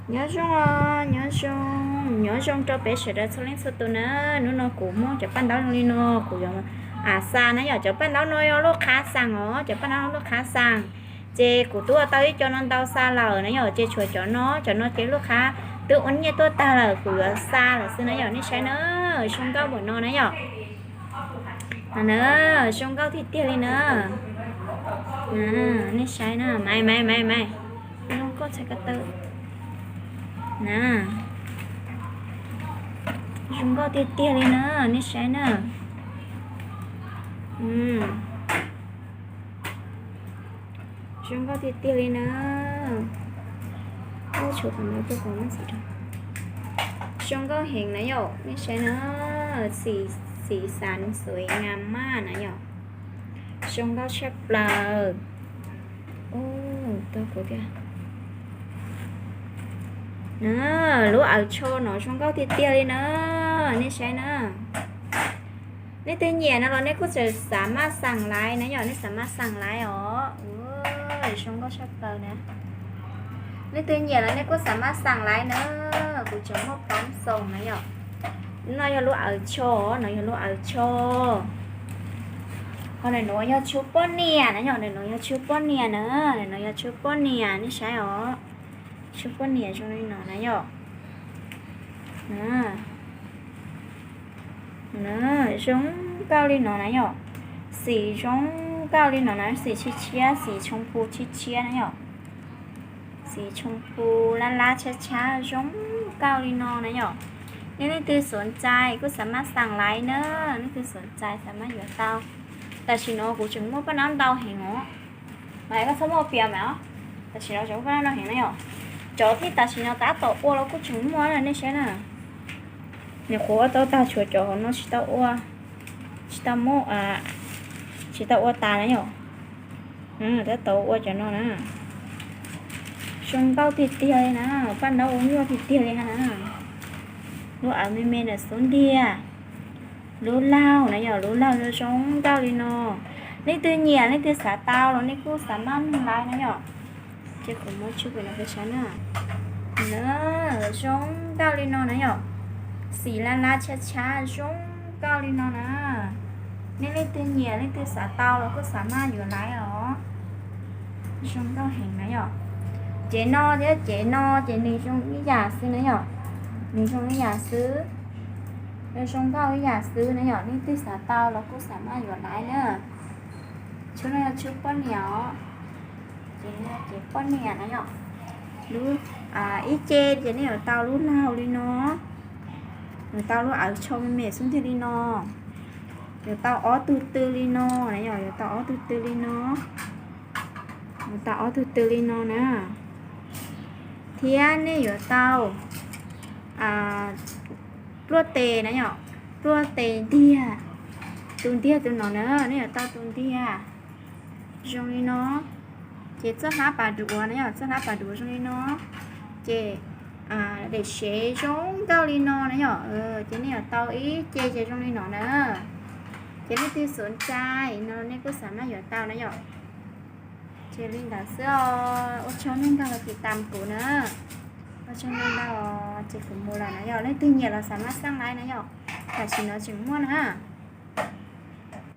Nyob zoo, nyob zoo, nyob zoo rau peb sawv daws txhua leej txhua tus na. Hnub no kuv muaj cov paj ntaub zoo li no, kuv yuav xa na yom. Cov paj ntaub no yog lub qhab xaas os, cov paj ntaub no lub qhab xaas. Ces kuv twb ua tau ib co no ntau xa lawm na yom, ces tshuav cov no, cov no ces lub qhab twb ua nyiaj tuaj tag lawm, kuv yuav xa lawm xwb na yom, nej saib na. Zoo nkauj npaum no na yom. Na, zoo nkauj tiag tiag li na. Nej saib na, maiv maiv maiv maiv, zoo nkauj txhais ko taw na. Zoo nkauj tiag tiag li na, nej saib na. Zoo nkauj tiag tiag li na. Tshuav qhov no, tshuav qhov no. Zoo nkauj heev na yom, nej saib na. Xim, xim xav xuav ngas maj na yom. Zoo nkauj tshaj plaws. Tau kuv tiag. Lub awv tsho no zoo nkauj tiag tiag li na, nej saib na. Nej twg nyiam no los nej kuj tseem xav maj xaas laiv na yom, nej xav maj xaas laiv os. Zoo nkauj tshaj plaws na. Nej twg nyiam los nej kuj xav maj xaas laiv na, kuv tseem muaj poob xoom na yom. No yog lub awv tsho, no yog lub awv tsho. Ho ntawm no yog tshuaj poj niam na yom, ntawm no yog tshuaj poj niam na, ntawm no yog tshuaj poj niam, nej saib os. Tshuaj poj niam zoo li no na yom. Zoo nkauj li no na yom. Xim zoo nkauj li no na, xim tshiab tshiab, xim tshooj phu tshiab tshiab na yom. Xim tshooj phu lab lab tshab tshab zoo nkauj li no na yom. Nej leej twg xav txais kuj xav maj xaas laiv na, leej twg xav txais xav maj yuav tau. Tam sim no kuv tseem muaj paj ntaub ntau heev os. Mas koj txhob muaj pias mas os. Tam sim no tseem muaj paj ntaub ntau heev na yom. Cov thiab tam sim no tab tom ua los kuj tseem muaj na, nej saib na. Nyuam qhuav ua tau tag tshuav cov hauv no tsis tau ua, tsis tau muab, tsis tau ua tas na yom. Tab tom ua cov no na. Zoo nkauj tiag tiag li na, paj ntaub ua nyuaj tiag tiag li na. Lub awv me me ntawm xub ntiag. Lub laug na yom, lub laug zoo zoo nkauj li no. Leej twg nyiam leej twg xav tau los nej kuj xav maj nug laiv na yom. Ces kuv muab tshuaj pem no peb saib na. Zoo nkauj li no na yom. Xim lab lab tshab tshab zoo nkauj li no na. Nej leej twg nyiam leej twg xav tau los kuj xav maj yuav laiv os. Zoo nkauj heev na yom. Cev no thiab cev no ces nws zoo ib yam xwb na yom. Nws zoo ib yam xwb. Nws zoo nkauj ib yam xwb na yom, leej twg xav tau los kuj xav maj yuav laiv na. Tshuaj no yog tshuaj poj niam os. Ces, ces poj niam na yom. Lub, ib ce ces nej yuav tau lub laug li no. Yuav tau lub awv tsho me me xub ntiag li no. Yuav tau ob tug tw li no na yom, yuav tau ob tug tw li no. Yuav tau ob tug tw li no na. Thiab nej yuav tau pluaj tes na yom, pluaj tes ntiag, tus ntiag tus no na, nej yuav tau tus ntiag zoo li no. Ces txoj hlab pas duav na yom, txoj hlab pas duav zoo li no. Ces daim sev zoo nkauj li no na yom, ces nej yuav tau ib ce ces zoo li no na. Ces leej twg xav txais no nej kuj xav maj yuav tau na yom. Ces li ntawd xwb os, ua tsaug nej nrog los tiv tam kuv na. Ua tsaug nej nrog, ces kuv mus lawm na yom, leej twg nyiam los xav maj xaj laiv na yom. Tam sim no tseem muaj na.